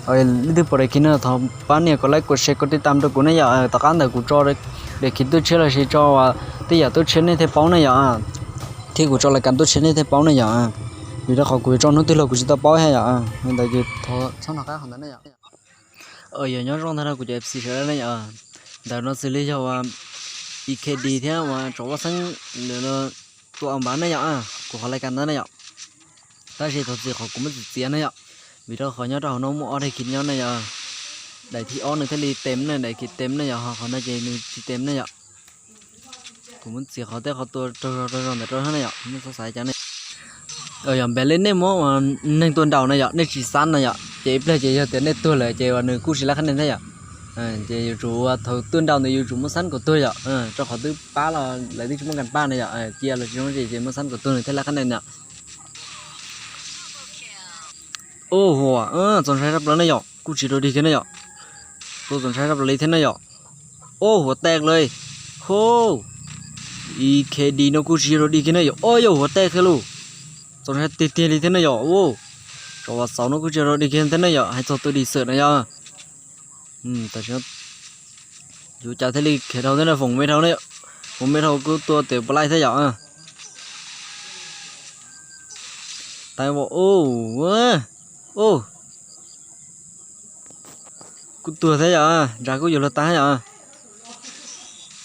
Leej twg pom daim khiv no thov pab nias kom like, kom share, kom tij tam rau kuv ne yom. Tom qab ntawd kuv tso daim khiv tuaj tshiab los sis tso tej yam tuaj tshiab nej thiaj paub ne yom. Thiab kuv tso lais kas tuaj tshiab nej thiaj paub ne yom. Vim rau qhov kuv tso hnub twg los kuv tsis tau paub thiab yom. Li ntawd ces thov txhob hnov qab qhov ntawd ne yom. Yog nyob zoo ntag rau kuv cov F C sawv daws ne yom. Ntawm no xws li yog uas E K D thiab uas tsov vaj xeeb lawv tua a npav ne yom, kuv qhov lais kas ntawd ne yom. Tab sis thov txim qhov kuv muab txiav txiav ne yom, vim rau qhov nyob rau hauv no muaj ob daim khiv nyob ne yom. Daim thib ob nws thiaj li tes ne, daim khiv tes ne yom, ho qhov no ces nws tsis tes ne yom. Kuv muab txiav qhov tej qhov tua raug zog raug zog ntawd rau ne yom, nej txhob xav cas ne. Yog npam li nej muab uas neeg tua nraum na yom, nej tsis xab na yom, ces ib pliag ces yog tias nej tuag lawm ces uas nws kuj tsis laib qhab nees thiab yom. Ces yuav tsum uas thaum tua nraum ntawd yuav tsum muab xab kom tuag yom, rau qhov twb pab los lawv twb tsis muaj kas paj na yom, cia los tsis zoo ces muab xab kom tuag nws thiaj laib qhab nees yom. Ua huam, txaus ntshai sab plaws ne yom, kuj tsis rau dig kiag ne yom. Tua txaus ntshai sab plaws li thiab ne yom. Ua huam tej lawm, ho, E K D no kuj tsis rau dig kiag ne yom, o yog huam tej kiag lauj. Txaus ntshai tiag tiag li thiab ne yom, ua, tsov vas xauv no kuj tsis rau dig kiag thiab ne yom, hais txog tua dim xawm na yom. Tam sim no yuav cas thiaj li khiav dhau thiab na, foom me dhau ne, foom me dhau kuj tua tes puas laij thiab yom. Tais vau, u, u, kuj tuag thiab yom, ntsag kuj yuav luag tag yom.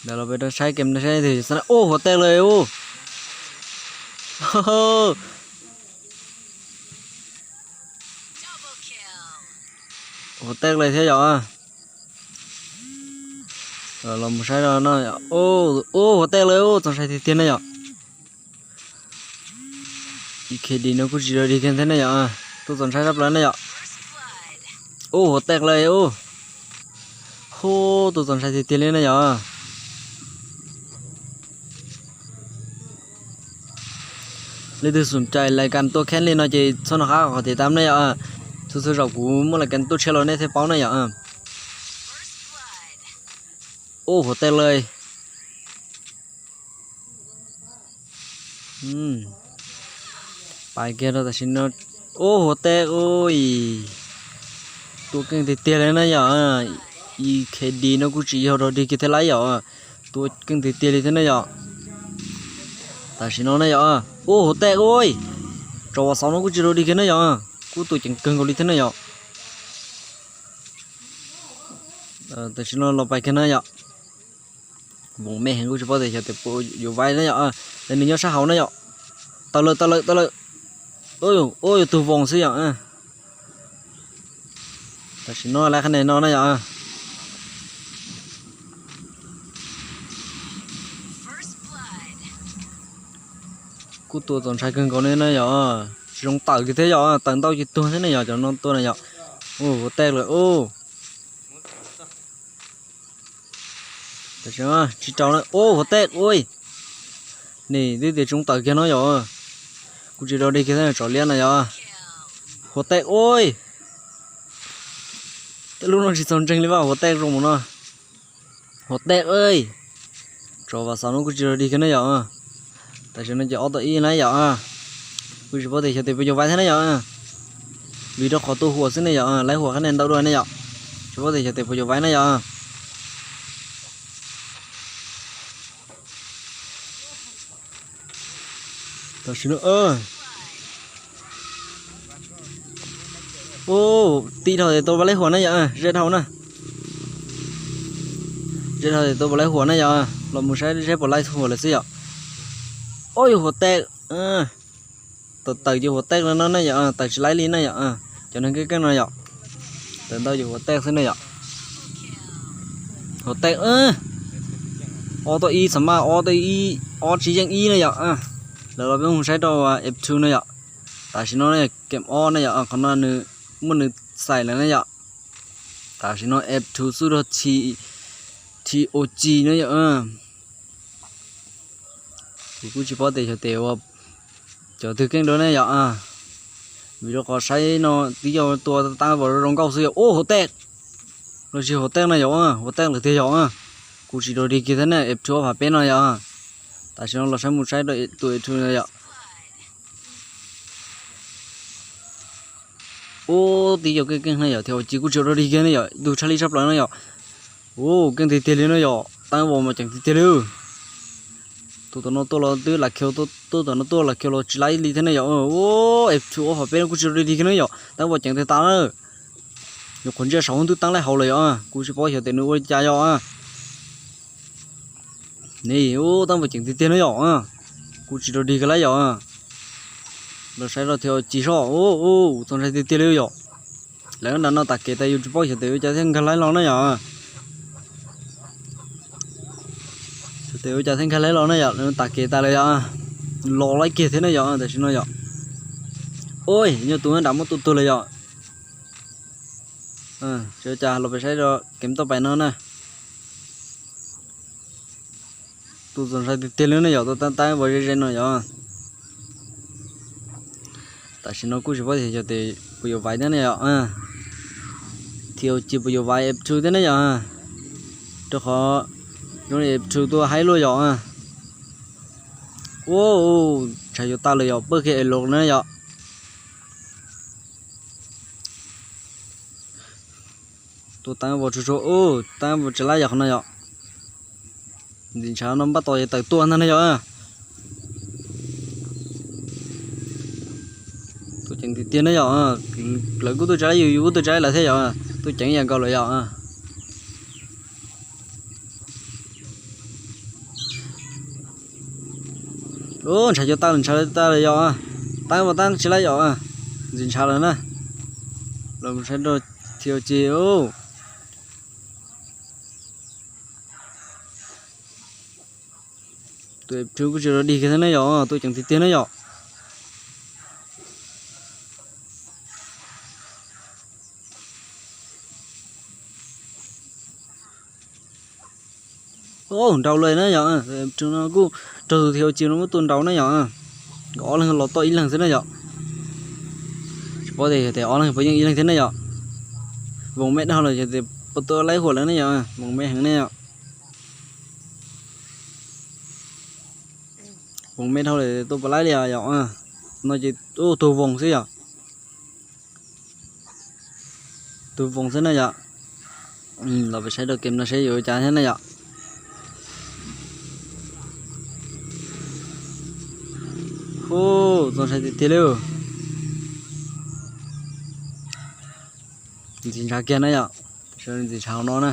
Ntawd los peb rau saib kem saib twg xav na, u, huam tej lawm u. Huam tej lawm thiab yom. Los mus saib no, u, huam tej lawm u, txaus ntshai tiag tiag ne yom. E K D no kuj tsis rau dig kiag thiab ne yom, tua txaus ntshai sab plaws ne yom. U, huam tej lawm u. Hu, tua txaus ntshai tiag tiag li ne yom. Leej twg xum cai lais kas tua kheeb li no ces txhob nco qab qhov tias tam ne yom. Txhua txhua zaus kuv muaj lais kas tuaj tshiab los nej thiaj paub ne yom. U, huam tej lawm. Pais kiag rau tam sim no, u, huam tej u, tua keej tiag tiag li na yom. E K D no kuj tsis yog rau dig kiag thiab lawm yom, tua keej tiag tiag li thiab ne yom. Tam sim no ne yom, u, huam tej u, tsov vas xauv no kuj tsis rau dig kiag ne yom, kuj tua ceev kawg nkaus li thiab ne yom. Tam sim no los pais kiag na yom. Voos me heev kuj tsis paub tias xyov tes puas yuav vaib na yom. Nws nyob sab hauv na yom. Tawm lawm, tawm lawm, tawm lawm. U, yuav tug voos xwb yom. Tam sim no lawv qhab nees no na yom. Kuj tua txaus ntshai kawg nkaus li na yom. Tsis zoo tawm kiag thiab yom, tawm ntau ces tuag thiab ne yom, cov no tua na yom. U, huam tej lawm u. Tsis rau na, u, huam tej ua. Nim twb tias tsis zoo tawm kiag no yom. Kuj tsis rau dig kiag thiab, tsov liab na yom. Huam tej ua. Tej lub no tsis txaus ntseeg li vaj, huam tej zoo mus no. Huam tej, tsov vas xauv no kuj tsis rau dig kiag na yom. Tam sim no ces ob tau ib na yom. Kuj tsis paub tias xyov tes puas yuav vaib thiab na yom. Vim rau qhov tua huam xwb ne yom, lawv huam qhab nees ntau dua ne yom. Tsis paub tias xyov tes puas yuav vaib na yom. Tam sim no, u, tib dhau tes tua puas laib huam na yom, ze dhau na. Ze dhau tes tua puas laib huam na yom, los mus saib seb puas laib huam lawm xwb yom. U, yuav huam tej. Tawm tawm ces huam tej no na yom, tawm tsis laib li na yom. Cov neeg keej keej no yom, tawm ntau ces huam tej xwb na yom. Huam tej, ob tau ib txham maj, ob tau ib, ob tsis yeej ib na yom. Lawv los peb mus saib rau F two na yom. Tam sim no kem ob na yom, qhov no nws muaj nws xais lawm na yom. Tam sim no F two xub rau T O G na yom. Kuv kuj tsis paub tias xyov tes ua cov twg keej dua ne yom. Vim rau qhov saib no twb yog tua tab vau zoo nkauj xwb yom. U, huam tej, los sis huam tej na yom, huam tej lawm tiag yom. Kuj tsis rau dig kiag thiab ne, F two ob phav peb no yom. Tam sim no los saib mus saib rau tus F two na yom. Ub, tib co keej keej na yom, thiab ua ci kuj tsis rog dig kiag ne yom, ntug tshaj li tshaj plaws na yom. Ub, keej tiag tiag li na yom, tab vos mas ceev tiag tiag li. Tus tom no tuaj los twb lam khiav, tus tom no tuaj lam khiav los tsis laib li thiab ne yom. Ub, F two ob phav peb no kuj tsis rog dig kiag ne yom, tab vos ceev tiag tas na. Nyuam qhuav ntsia saum ntub teeb laib hauv lawm yom, kuv tsis paub xyov tias nws ua li cas yom. Ni, ub, tab vos ceev tiag tiag na yom, kuj tsis rog dig kiag lawm yom. Los saib rau thiab ua ci soj, ub, txaus ntshai tiag tiag li yom. Lawv nram no tas kev tas yus tsis paub xyov tias ua cas thiaj nkag laib los na yom. Xyov tias ua cas thiaj nkag laib los na yom, lawv tas kev tas lawm yom. Los laib kiag thiab na yom, tam sim no yom. Ua, nyuag tus nram muab tua tuag lawm yom. Tsis ua cas, los peb saib rau kev toj pais no na. Tus txaus ntshai tiag tiag li na yom, tus tab tab vos ze ze no yom. Tam sim no kuj tsis paub tias xyov tias puas yuav vaiv thiab ne yom. Thiab ua ci puas yuav vaiv F two thiab ne yom. Rau qhov zoo li F two tuaj haib luaj yom. Ua, ntshav yuav tag lawm yom, pawg kiag es los na yom. Tus tab vos tsuag tsuag, ub, tab vos tsis laib yom qhov no yom. Ntxim ntshav no npaj tos ces tawm tuaj ntag na yom. Tuaj ceev tiag tiag na yom. Lawv kuj tuaj tsis laib yus, yus kuj tuaj tsis laib lawv thiab yom. Tuaj ceev ib yam nkaus lawm yom. Ub, ntshav yuav tag lawm, ntshav yuav tag lawm yom. Tab vos tab tsis laib yom. Ntxim ntshav lawm na. Los saib rau thiab ua ci. Tus F two kuj tsis rog dig kiag thiab ne yom, tuaj ceev tiag tiag na yom. Ub, nrau lawm na yom, no kuj raug tus thiab ua ci no muab tua nrau na yom. Nkawd ob leeg los toj ib leeg xwb na yom. Tsis paub tias yog tias ob leeg puas yeej ib leeg thiab ne yom. Voos me dhau lawm yog tias puas tua laib huam lawm ne yom, voos me heev ne yom. Voos me dhau lawm tua puas laib li yom. No ces ub, tus voos xwb yom. Tus voos xwb na yom. Los peb saib rau game no seb yuav ua cas thiab na yom. Ub, txaus ntshai tiag tiag li. Ntxim ntshav kiag na yom. Ntxim ntshav hauv no na.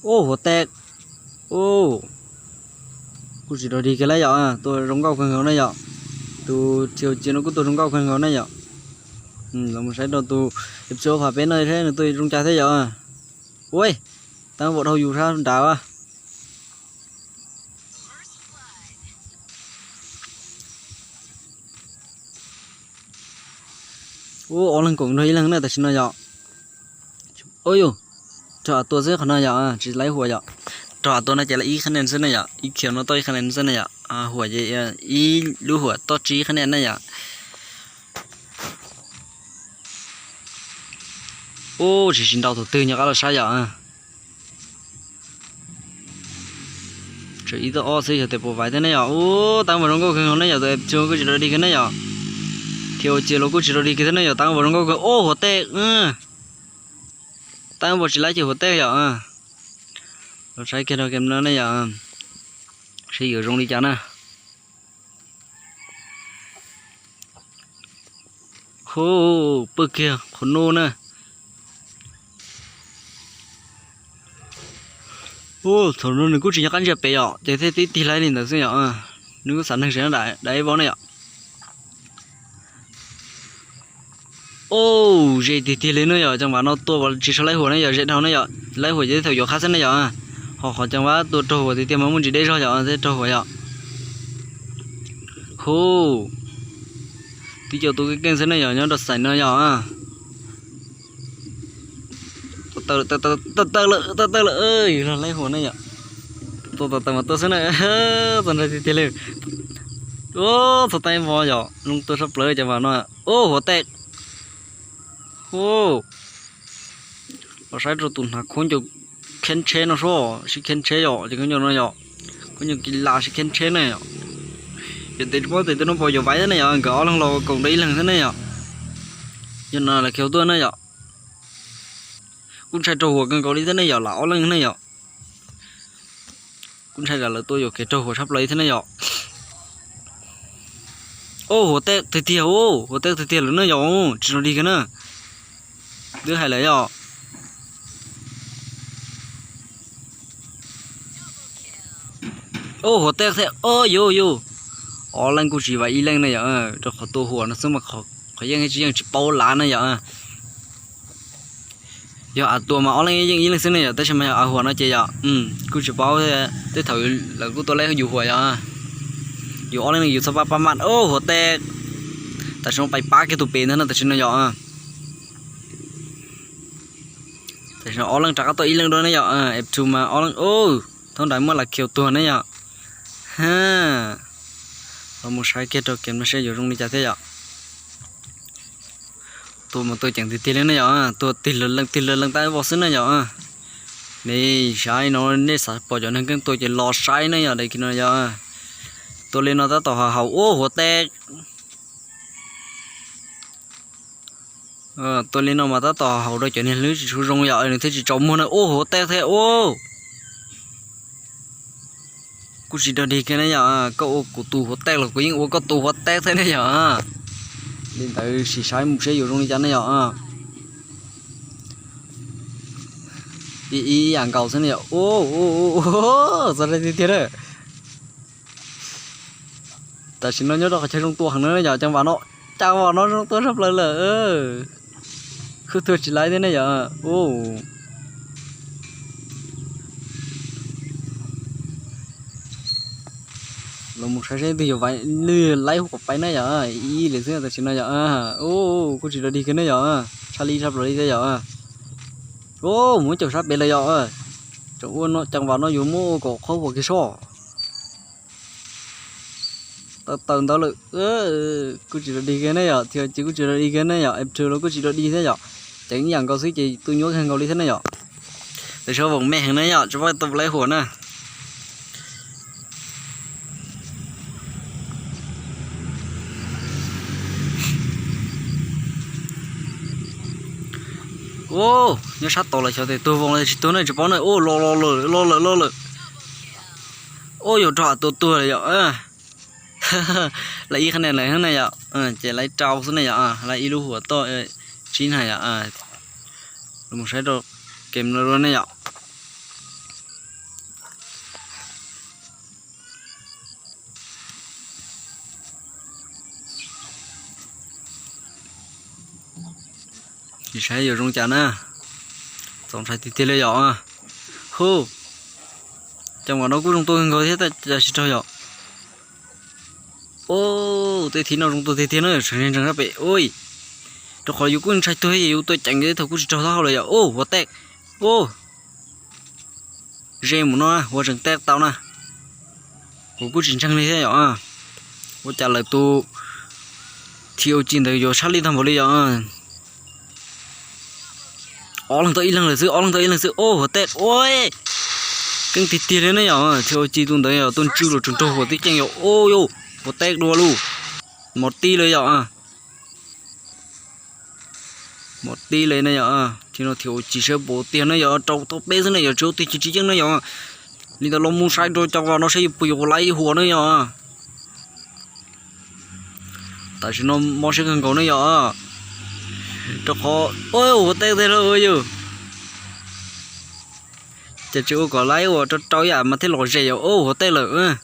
Ub, huam tej. Ub, kuj tsis rog dig kiag lawm yom, tua zoo nkauj kawg nkaus na yom. Tus thiab ua ci no kuj tua zoo nkauj kawg nkaus na yom. Los mus saib rau tus F two ob phav peb no seb nws tua zoo cas thiab yom. Ua, tab vos dhau yus sab nrad. Ub, ob leeg koom nrog ib leeg na tam sim no yom. Ub yus, rog av tua xwb qhov no yom, tsis laib huam yom. Rog av tua no ces laib ib qhab nen xwb na yom, ib khiav no toj ib qhab nen xwb na yom. Huam ces ib lub huam toj tsib qhab nen na yom. Ub, tsis tsis nrau tus twg nyob qab los saib yom. Tseem ib tug ob xwb yog tias puas vaiv thiab ne yom. Ub, tab vos zoo nkauj kawg nkaus ne yom, tus F two kuj tsis rog dig kiag ne yom. Thiab ua ci los kuj tsis rog dig kiag thiab ne yom, tab vos zoo nkauj kawg. Ub, huam tej. Tab vos tsis laib ces huam tej yom. Los saib kiag rau game no ne yom, seb yuav zoo li cas na. Hu, pw kiag qhov no na. Ub, thaum no nws kuj tsis nco qab ntsia pem yom, ces thiaj tib tig laib li ntawd xwb yom. Nws kuj xav neeg tsev na, dai ib vov na yom. Ub, ze tiag tiag li na yom, cov vam no tua tsis tshua laib huam na yom, ze dhau na yom, laib huam ces thaum yuav qhab xwb na yom. Ho qhov cov vam tua raug huam tiag tiag mas muaj ntsis deb zog yom, thiaj raug huam yom. Hu, tib co tus keej keej xwb ne yom, nyob rau xaim no yom. Tawm tawm lawm, tawm tawm lawm, yus los laib huam ne yom. Tua tawm tawm mas tua xwb na, txaus ntshai tiag tiag li. Ub, txog teeb vov yom, zoo tua sab plaws cov vam no. Ub, huam tej. Hu, los saib rau tus hnav khaub ncaws kheeb tsheb no sub, sib kheeb tsheb yom, ces khaub ncaws no yom, khaub ncaws kis las sib kheeb tsheb na yom. Ces tes tsis paub tes tus no puas yuav vaiv thiab ne yom, nkawd ob leeg los koom rau ib leeg thiab ne yom. Yog no lam khiav tuaj ne yom. Kuj ntshai raug huam kawg nkaus li thiab ne yom, lam ob leeg ne yom. Kuj ntshai lam lawv tuaj yuam kev raug huam tshaj plaws li thiab ne yom. Ub, huam tej tiag tiag, ub, huam tej tiag tiag lawm ne yom, tsis nrog dig kiag na. Twb hais lawm yom. Ub, huam tej thiab, o yus yus. Ob leeg kuj tsis vaiv ib leeg ne yom, rau qhov tua huam no xwb mas qhov yeej tsis yeej tsis paub lav ne yom. Yog av tua mas ob leeg yeej ib leeg xwb ne yom, tab sis mas yog av huam no ces yom, kuj tsis paub, tej thaum lawv kuj tua lawv yus huam yom. Yus ob leeg yus txhob pab pab maj, o huam tej. Tam sim no pais pab kiag tus pem ntag no tam sim no yom. Tam sim no ob leeg rov qab tuaj ib leeg dua ne yom, F two mas ob leeg, o, thaub nrad muab lam khiav tuag ne yom. Ha, los mus saib kiag rau kem no seb yuav zoo li cas thiab yom. Tua mas tua ceev tiag tiag li ne yom, tua tig lawv leej tig lawv leej tab voj xwb ne yom. Ne, saib no nej xav pom cov neeg keej tua ces los saib ne yom, daim no yom. Tua li no tab tom haus haus, ua huam tej. Tua li no mas tab tom haus rau cov niag hlwb tsis tshua zoo yom, nws thiaj tsis tsaus muag na, ua huam tej thiab ua. Kuj tsis nrog dig kiag ne yom, koj ua kuv tus huam tej los kuv yeej ua koj tus huam tej thiab ne yom. Li ntawd sim saib mus seb yuav zoo li cas ne yom. Ib yam nkaus xwb ne yom. Txog tiag tiag na. Tam sim no nyob rau qhov chaw zoo tua heev na yom, cov vam no, cov vam no zoo tua tshaj plaws lawm. Kuj tua tsis laib thiab ne yom. Los mus saib seb twg yuav laib huam pais na yom, ib lwm xwb tam sim no yom. Kuj tsis nrog dig kiag ne yom, tshaj li tshaj plaws li thiab yom. Muab caum sab pem lawm yom. Cov vam no yuav muab ua kom qhov huam kiag soj. Tawm tawm ntawd lawm. Kuj tsis nrog dig kiag ne yom, thiab ces kuj tsis nrog dig kiag ne yom, F two los kuj tsis nrog dig thiab yom. Ceev ib yam nkaus xwb ces tua nyuaj kawg nkaus li thiab ne yom. Tam sim no voom me heev na yom, tsis paub tua laib huam na. Nyob sab tod lawm xyov tes tuag voos los tsis tuag na tsis paub na. Ua los los lawm los lawm los lawm. Ua yuav rau tua tuag lawm yom. Lawv ib qhab ne lawm na yom, ces lawv rau xwb ne yom, lawv ib lub huam toj tsib na yom. Los saib rau kem no dua ne yom. Saib yuav zoo cas na. Txaus ntshai tiag tiag li yom. Hu, cov vam no kuj zoo tua kawg nkaus thiab tab sis raug yom. Tej thib no zoo tua tiag tiag na, tseem ntseeg sab pem ua. Rau qhov yus kuj ntshai tuag yus tua ceev tej thaum kuj tsis raug taub hau lawm yom. Huam tej. Ze mus no, huam tseem tej tau na. Kuv kuj tsis ntseeg li thiab yom. Ua cas lawv tus T O G ntawd yuav tshaj lij tag npaum li yom. Ob leeg tau ib leeg lawm xwb, ob leeg tau ib leeg xwb. Huam tej ua. Keej tiag tiag li ne yom, T O G tus ntawd yog tus ntsw los tseem raug huam tib ceev yom. Huam tej dua lawm. Mos tij lawm yom. Mos tij li ne yom. Thib no T O G sab pem tiag ne yom, rau tau peb xwb ne yom, tsis ua tiag tsis yeej ne yom. Li ntawd los mus saib rau cov vam no saib yuav puas yuav laib huam ne yom. Tam sim no mob siab kawg nkaus ne yom. Rau qhov huam tej tiag lawm yom. Ces tsis ua kom laib ua rau rau ib yam mas thiaj los ze yom. Huam tej lawm.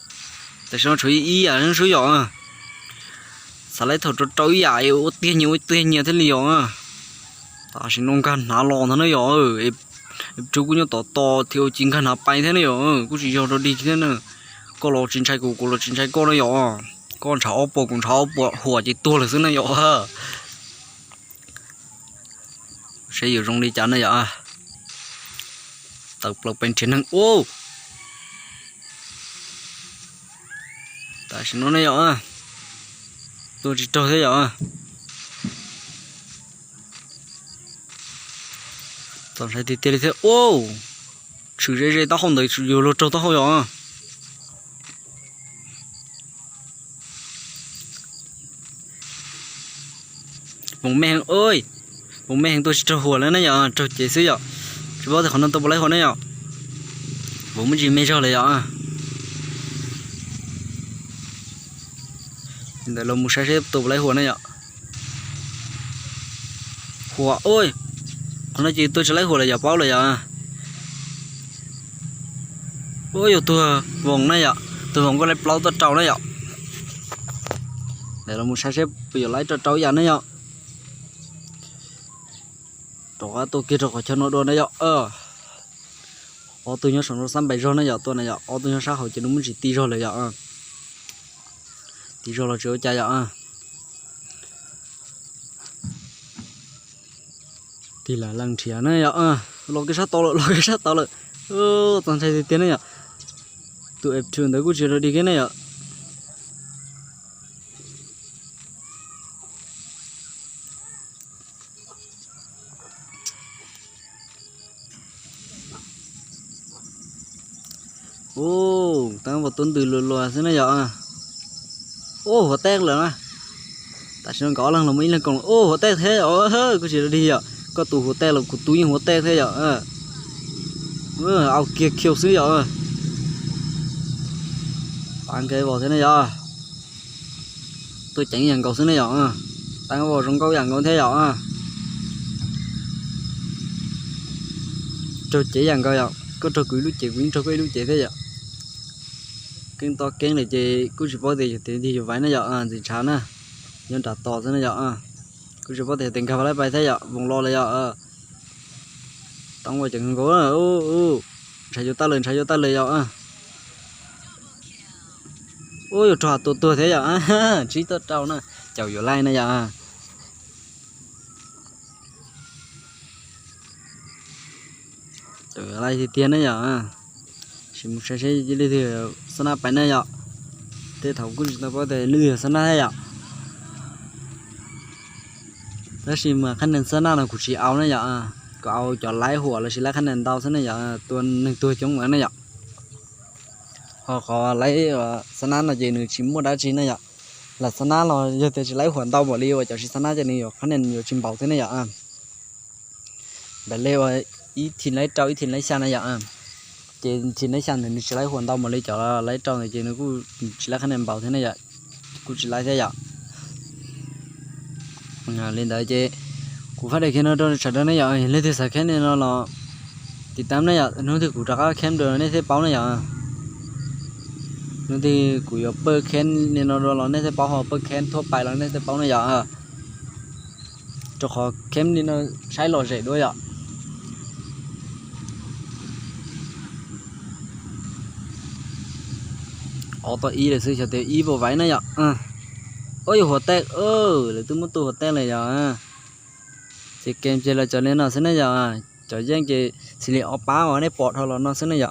Tam sim no tshuav ib yam xwb yom. Xav laib thaum rau rau ib yam es ua tiag nyias ua tiag nyias thiaj li yom. Tam sim no nkag hnav los ntag ne yom. Rub kuj nyob tom tos thiab ua ci nkag hnav pais thiab ne yom. Kuj tsis yog rau dig thiab na. Koj los tsis ntshai kuv, kuv los tsis ntshai koj na yom. Koj ntshav ob puas kuv ntshav ob puas huam ces tuag lawm xwb na yom. Saib yuav zoo li cas na yom. Tawm plaws pes nrhiav neeg ua. Tam sim no ne yom. Tua tsis raug thiab yom. Txaus ntshai tiag tiag li thiab. Tshwm ze ze taub hau ntawd yuav luag raug taub hau yom. Voos me heev, voos me heev tua tsis raug huam lawm ne yom, raug cev xwb yom. Tsis paub tias qhov no tua puas laib huam ne yom. Voos muaj tsis me zog lawm yom. Ntawm los mus saib seb tua puas laib huam ne yom. Huam, qhov no ces tua tsis laib huam lawm yom, paub lawm yom. Ua yuav tuag voos na yom, tuag voos koj laib plaub tuaj rau na yom. Ntawm los mus saib seb puas yuav laib rau rau yam ne yom. Rov qab tua kiag rau qhov chaw no dua na yom. Ob tug nyob saum no xab npais zog na yom, tua na yom, ob tug nyob sab hauv ces nws muaj tsis ti zog lawm yom. Ti zog los tsis ua cas yom. Tig lam lees nrhiav na yom. Los kiag sab tod lawm, los kiag sab tod lawm. Txaus ntshai tiag tiag ne yom. Tus F two ntawd kuj tsis rau dig kiag ne yom. Ub, tab vau tuab ntws luas luas xwb na yom. Ub, huav tej lawm na. Tam sim no nkawd ob leeg los muaj ib leeg koom. Ub, huav tej thiab yom, kuj tsis rau dig yom. Koj tus huav tej los kuv tus yeej huav tej thiab yom. Au kiag khiu xwb yom. Pab nkaus vau thiab ne yom. Tuaj ceev yam nkaus xwb ne yom. Tab vau zoo nkauj yam nkaus thiab yom. Raug cev yam nkaus yom, koj raug kuv ib lub cev kuv yeej raug koj ib lub cev thiab yom. Keeb tob keeb lawm ces kuj tsis paub tias yog tes tig yuav vaiv na yom, ntxim ntshav na. Nyob nram tos xwb na yom. Kuj tsis paub tias tes nkag pab laib pais thiab yom, voos los lawm yom. Tab vau ceev nkaus, ntshav yuav tag lawm, ntshav yuav tag lawm yom. Ub, yuav rog tua tuag thiab yom, tsib tuaj rau na, caum yuav laij na yom. Caum yuav laij tiag tiag na yom. Sim mus saib seb leej twg xab nab pais na yom. Tej thaum kuj tsis tau paub tias leej twg xab nab thiab yom. Tab sis mas qhab nees xab nab no kuv tsis au na yom. Kuv au cov laib huam los sis laib qhab nees ntau xwb na yom, tua neeg tuag coob na yom. Ho qhov laib xab nab no ces nws tsis muaj dab tsi na yom. Lam xab nab los yog tias tsis laib huam ntau npaum li uas cov tsis xab nab ces nws yuav qhab nees yuav tsis npaum thiab ne yom. Npam li uas ib thim laib rau ib thim laib xya na yom. Ces thim laib xya ntawd nws tsis laib huam ntau npaum li cov laib rau ntawd ces nws kuj tsis laib qhab nees npaum thiab ne yom. Kuj tsis laib thiab yom. Li ntawd ces kuv fab daim kiag no rau sawv daws ne yom, leej twg xav kheb li no los tiv tam ne yom, hnub twg kuv rov qab kheb dua nej thiaj paub ne yom. Hnub twg kuv yuav pawj kheb li no dua los nej thiaj paub, ho pawj kheb thuab pais los nej thiaj paub ne yom. Rau qhov kheb li no saib lom zem dua yom. Ob tog ib lawm xwb, xyov tias ib puas vaiv na yom. Ub, yuav huam tej, lawv twb muab tua huam tej lawm yom. Ces kem ces los cov li no xwb na yom. Cov yeej ces xws li ob pab uas nej pom dhau los no xwb na yom.